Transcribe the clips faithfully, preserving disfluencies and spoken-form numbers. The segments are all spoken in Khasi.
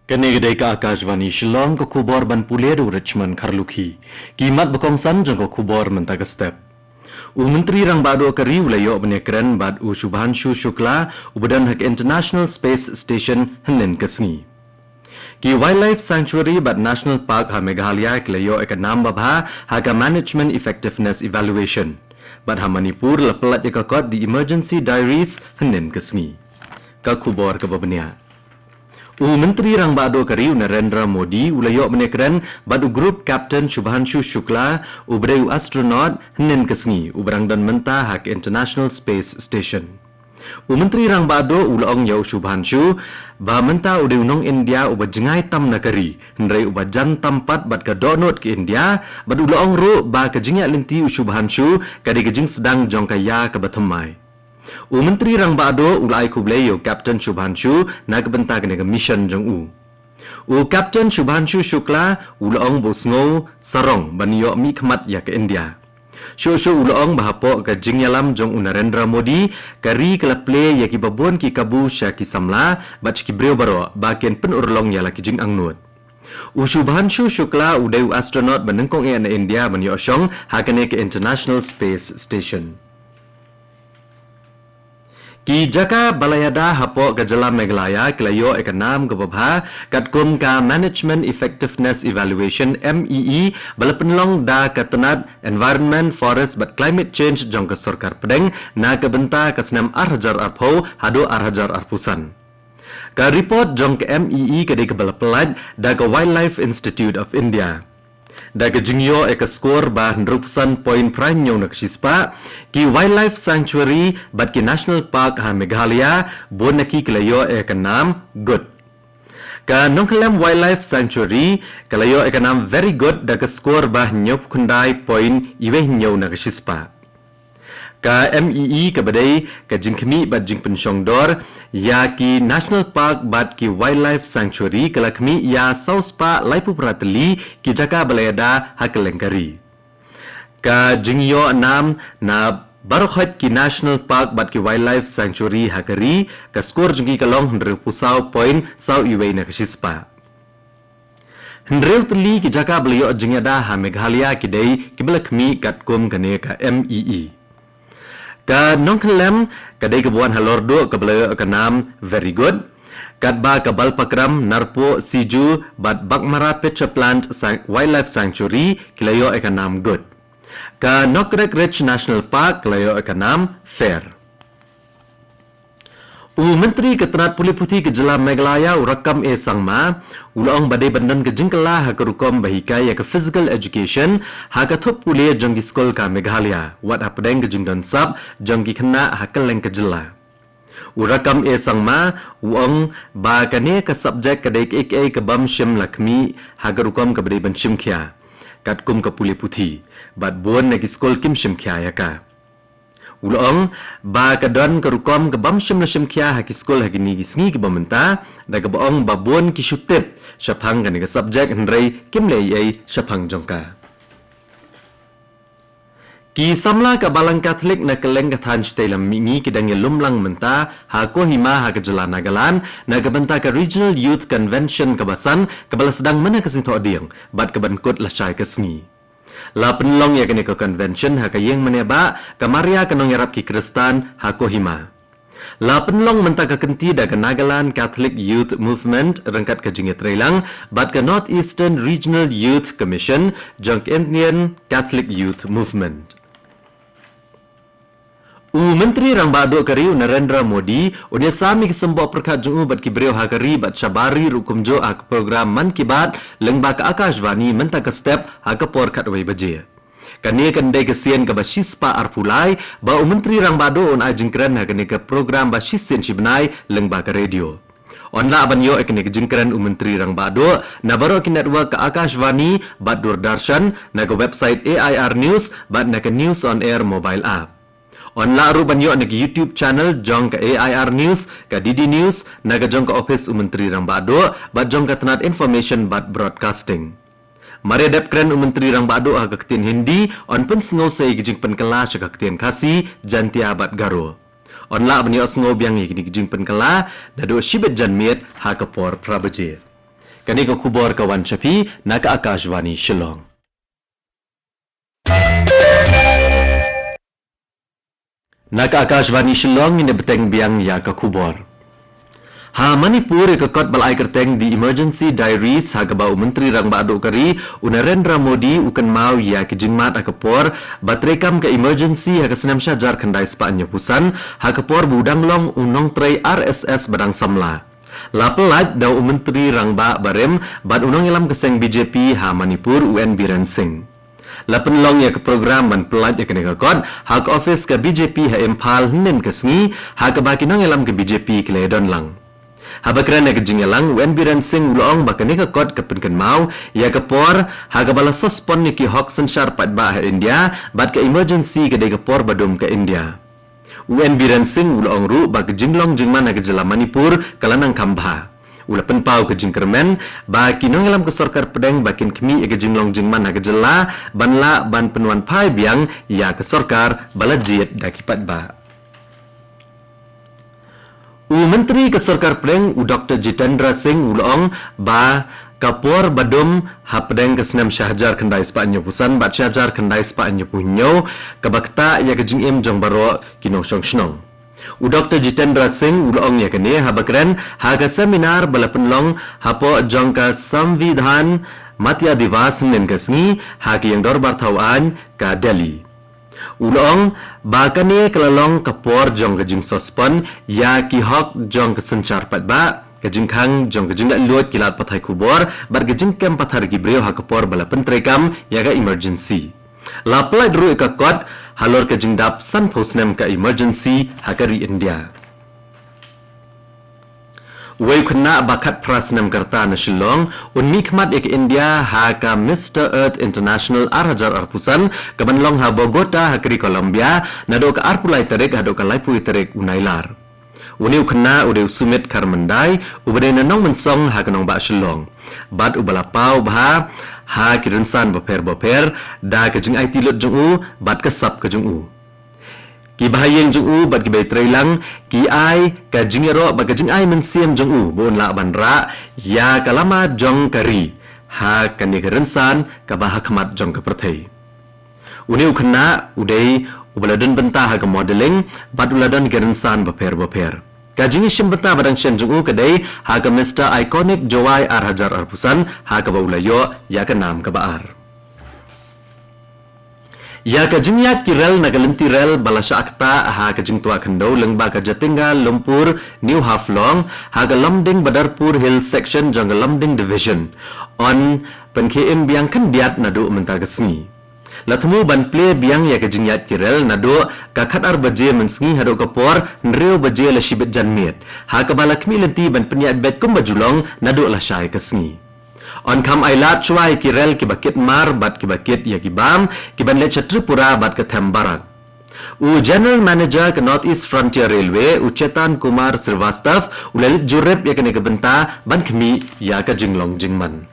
Kane ka dei ka Akashvani Shillong, ka khubor ban pule da u Richmond Kharlukhi. Ki mat ba kongsan jong ka khubor mynta ka step. U Myntri Rangbah Duh ka ri u la ïoh ban ïakren bad u Shubhanshu Shukla, uba don ha ka International Space Station hynnin ka sngi. Ki Wildlife Sanctuary bad National Park ha Meghalaya ki la ïoh ïa ka nam babha ha ka Management Effectiveness Evaluation. Bad ha Manipur la pyllait ïa ka kot The Emergency Diaries hynnin ka sngi. Ka khubor kaba bniah. U Myntri Rangbah Duh ka ri u Narendra Modi u la ïoh ban ïakren bad u Group Captain Shubhanshu Shukla, uba dei u astronaut, hynnin ka sngi, uba dang don mynta ha ka International Space Station. U Myntri Rangbah Duh u la ong ïa u Shubhanshu ba mynta u dei u nong India uba jngai tam na ka ri, hynrei uba jan tam pat bad ka dohnud ka India, bad u la ong ruh ba ka jingïaid lynti u Shubhanshu ka dei ka jingsdang jong ka ïa kaba thymmai. U Myntri Rangbah Duh u la ai khublei ïa u Captain Shubhanshu na ka bynta kane ka mission jong u. U Captain Shubhanshu Shukla u la ong ba u sngew sarong ban ïoh mihkhmat ïa ka India. Shuh shuh u la ong ba hapoh ka jingïalam jong u Narendra Modi, ka ri ka la plie ïa kiba bun ki kabu sha ki samla bad sha ki briew baroh ba kin pynurlong ïa la ki jingangnud. U Shubhanshu Shukla u dei u astronaut ba nyngkong eh na India ban ïoh shong ha kane ka International Space Station. Ki jaka ba la ïada hapoh ka jylla Meghalaya ki la ïoh ïa ka nam kaba bha katkum ka Management Effectiveness Evaluation, M E E, ba la pynlong da ka tnat Environment, Forest bad Climate Change jong ka Sorkar Pdeng na ka bynta ka snem ar hajar arphew haduh ar hajar arphew san. Ka report jong ka M E E ka dei kaba la pyllait da ka Wildlife Institute of India. Da ka jingïoh ïa ka score ba hynriewphew san point phra hynñiew na ka shispah, ki Wildlife Sanctuary bad ki National Park ha Meghalaya bun na ki ki la ïoh ïa ka nam good. Ka Nongkhyllem Wildlife Sanctuary ka la ïoh ïa ka nam very good da ka score ba hynñiewphew khyndai point iwei hynñiew na ka shispah. Ka M E E kaba dei ka jingkhmih bad jingpynshongdor ïa ki National Park bad ki Wildlife Sanctuary ka la khmih ïa saw spah laiphew phra tylli ki jaka ba la ïada ha kylleng ka ri. Ka jingïoh nam na baroh khoit ki National Park bad ki Wildlife Sanctuary ha ka ri, ka score jong ki ka long hynriewphew saw point saw iwei na ka shispah. Hynriew tylli ki jaka ba la ïoh jingïada ha Meghalaya ki dei kiba la khmih katkum kane ka M E E. Ka Nongkhyllem ka dei kaba wan halor duh kaba la ïoh ka nam very good. Katba ka Balpakram, Narpuh, Siju bad Baghmara Pitcher Plant San-, Wildlife Sanctuary ki la ïoh ïa ka nam good. Ka Nokrek Ridge National Park ka la ïoh ïa ka nam fair. U Myntri ka tnat pule puthi ka jylla Meghalaya u Rakkam A Sangma u la ong ba dei ban don ka jingkylla ha ka rukom ba hikai ïa ka physical education ha ka thup pule jong ki skul ka Meghalaya, wat hapdeng ka jingdon sap jong ki khynnah ha kylleng ka jylla. U Rakkam A Sangma u ong ba kane ka subject ka dei kaei kaei ka bym shym la khmih ha ka rukom kaba dei ban shim khia katkum ka pule puthi, bad bun na ki skul kim shim khia ïa ka. U la ong ba ka don ka rukom ka bym shym la shim khia ha ki skul ha kine ki sngi kiba mynta, da kaba ong ba bun ki shu tip shaphang kane ka subject hynrei kim leh ei ei shaphang jong ka. Ki samla ka Balang Catholic na kylleng ka thaiñ shatei lam mihngi ki dang ïalum lang mynta ha Kohima ha ka jylla Nagaland na ka bynta ka Regional Youth Convention kaba san kaba la sdang mynne ka sngi Thohdieng bad kaban kut lashai ka sngi. La pynlong ïa kane ka convention ha ka ïing mane ba ka Maria ka Nongïarap ki Khristan ha Kohima. La pynlong mynta ka kynti da ka Nagaland Catholic Youth Movement ryngkat ka jingïatreilang bad ka North Eastern Regional Youth Commission jong ka Indian Catholic Youth Movement. U Myntri Rangbah Duh ka ri u Narendra Modi un ïasam ïa ki symboh pyrkhat jong u bad ki briew ha ka ri bad shabar ri ruh kumjuh ha ka program Mann Ki Baat lyngba ka Akashvani mynta ka step ha ka por khatwei baje. Kane kan dei ka sien kaba shispah arphew lai ba u Myntri Rangbah Duh un ai jingkren ha kane ka program ba shisien shibnai lyngba ka radio. Yn lah ban ïoh ïa kane ka jingkren u Myntri Rangbah Duh na baroh ki network ka Akashvani bad Doordarshan, na ka website A I R News bad na ka News on Air mobile app. Yn lah ruh ban ïoh na ka YouTube channel jong ka A I R News, ka D D News, na ka jong ka ophis u Myntri Rangbah Duh bad jong ka tnat Information bad Broadcasting. Mar ïa dep kren u Myntri Rangbah Duh ha ka ktien Hindi, yn pynsngew sa ïa ki jingpynkylla sha ka ktien Khasi, Jaintia bad Garo. Yn lah ban ïohsngew biang ïa kine ki jingpynkylla naduh shibit janmiet ha ka por phra baje. Kane ka khubor ka wan sha phi na ka Akashvani Shillong. Na ka Akashvani Shillong ngin ïa bteng biang ïa ka khubor. Ha Manipur, ïa ka kot ba la ai kyrteng The Emergency Diaries, ha kaba u Myntri Rangbah Duh ka ri, u Narendra Modi, u kynmaw ïa ki jingmad ha ka por ba treikam ka emergency ha ka snem shihajar khyndai spah hynñiewphew san, ha ka por ba u dang long u nongtrei R S S ba dang samla. La pyllait da u Myntri Rangbah barim bad u nongïalam ka seng B J P ha Manipur, u N Biren Singh. La pynlong ïa ka program ban pyllait ïa kane ka kot ha ka office ka B J P ha Imphal hynnin ka sngi, ha kaba ki nongïalam ka B J P ki la ïadon lang. Haba kren ha ka jingïalang, u N Biren Singh u la ong ba kane ka kot ka pynkynmaw ïa ka por ha kaba la suspend ïa ki hok synshar paidbah ha India bad ka emergency ka dei ka por badum ka India. U N Biren Singh u la ong ruh ba ka jinglong jingman ha ka jylla Manipur ka la nang kham bha. U la pynpaw ka jingkyrmen ba ki nongïalam ka sorkar pdeng ba kin khmih ïa ka jinglong jingman ha ka jylla ban lah ban pynwanphai biang ïa ka sorkar ba la jied da ki paidbah. U Myntri ka sorkar pdeng, u Doktor Jitendra Singh u la ong ba ka por badum hapdeng ka snem shihajar khyndai spah hynñiewphew san bad shihajar khyndai spah hynñiewphew hynñiew kaba ktah ïa ka jingim jong baroh ki nongshong shnong. U Doktor Jitendra Singh u la ong ïa kane haba kren ha ka seminar ba la pynlong hapoh jong ka Samvidhan Matya Divas hynnin ka sngi ha ka ïing dorbar thaw aiñ ka Delhi. U la ong ba kane ka la long ka por jong ka jingsuspend ïa ki hok jong ka synshar paidbah, ka jingkhang jong ka jinglaitluid ki lad pathai khubor bad ka jingkem pathar ki briew ha ka por ba la pyntreikam ïa ka emergency. La pyllait ruh ïa ka kot halor ka jingdap sanphew snem ka emergency ha ka ri India. Uwei u khynnah ba khatphra snem ka rta na Shillong un mihkhmat ïa ka India ha ka Mister Earth International ar hajar arphew san kaban long ha Bogota ha ka ri Colombia naduh ka arphew lai tarik haduh ka laiphew tarik u Nailar. Une u khynnah u dei u Sumit Kharmandai uba dei na Nongmynsong ha ka nongbah Shillong bad uba la paw bha ha ki rynsan bapher bapher da ka jingaiti lut jong u bad ka sap ka jong u. Ki bahaïing jong u bad ki bai trei lang ki ai ka jingïaroh bad ka jingai mynsiem jong u ba un lah ban rah ïa ka lama jong ka ri ha kane ka rynsan kaba ha khmat jong ka pyrthei. Une u khynnah u dei uba la don bynta ha ka modeling bad u la don ki rynsan bapher bapher. Ka jingïashim bynta ba dang shen jong u ka dei ha ka Mister Iconic Jowai ar hajar arphew san ha kaba u la ïoh ïa ka nam kaba ar. Ïa ka jingïaid ki rel na ka lynti rel ba la shah ktah ha ka jingtwa khyndew lyngba ka Jatinga Lumpur New Haflong ha ka Lumding Badarpur Hill Section jong ka Lumding Division yn pynkhie im biang khyndiat naduh mynta ka sngi. La thmu ban plie biang ïa ka jingïaid ki rel naduh ka khatar baje mynsngi haduh ka por hynriew baje la shibit janmiet ha kaba la khmih lynti ban pynïaid beit kumba ju long naduh lashai ka sngi. Yn kham ailad shuwa ïa ki rel kiba kit mar bad kiba kit ïa ki bam kiban leit sha Tripura bad ka Thembarak. U General Manager ka North East Frontier Railway, u Chetan Kumar Srivastava, u la leit jurip ïa kane ka bynta ban khmih ïa ka jinglong jingman.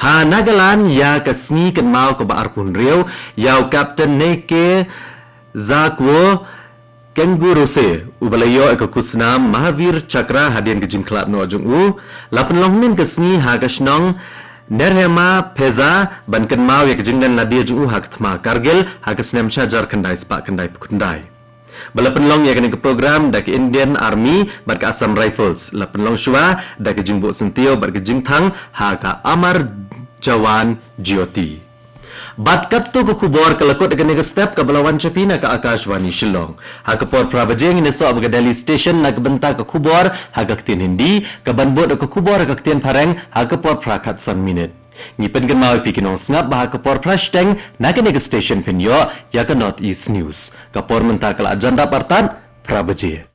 Ha Nagaland ïa ka sngi kynmaw kaba arphew hynriew ïa u Captain Neike Zakwo Kengurose, uba la ïoh ïa ka khusnam Mahavir Chakra hadien ka jingkhlad noh jong u, la pynlong mynhynnin ka sngi ha ka shnong Nerhema Pheza ban kynmaw ïa ka jinglen lade jong u ha ka thma Kargil ha ka snem shihajar khyndai spah khyndai phew khyndai. Ba la pynlong ïa kane ka program da ka Indian Army bad ka Assam Rifles, la pynlong shuwa da ka jingbuh syntiew bad ka jingthang ha ka Amar Jawan Jyoti. Bad katto ka khubor ka la kut ïa kane ka step kaba la wan sha phi na ka Akashvani Shillong. Ha ka por phra baje ngin ïasoh bad ka Delhi Station na ka bynta ka khubor ha ka ktien Hindi, kaban bud ïa ka khubor ha ka ktien Phareng ha ka por phra khatsan minit. Ngi pynkynmaw ïa phi ki nongsngap ba ha ka por phra shiteng na kane ka station phin ïoh ïa ka North East News. Ka por mynta ka la jan dap artat phra baje.